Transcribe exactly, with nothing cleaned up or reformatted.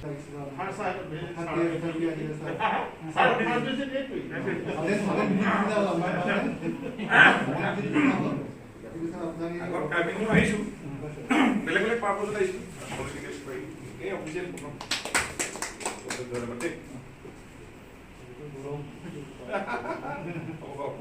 Her side of the sir, sir, sir, sir, sir, sir, আগত কাৰ্বি আংলং আহিছো, বেলেগ বেলেগ পাৰ্পছত আহিছো, পলিটিকেল এই অফিচিয়েল প্ৰথম। ধন্যবাদ দেই। হ'ব, হ'ব।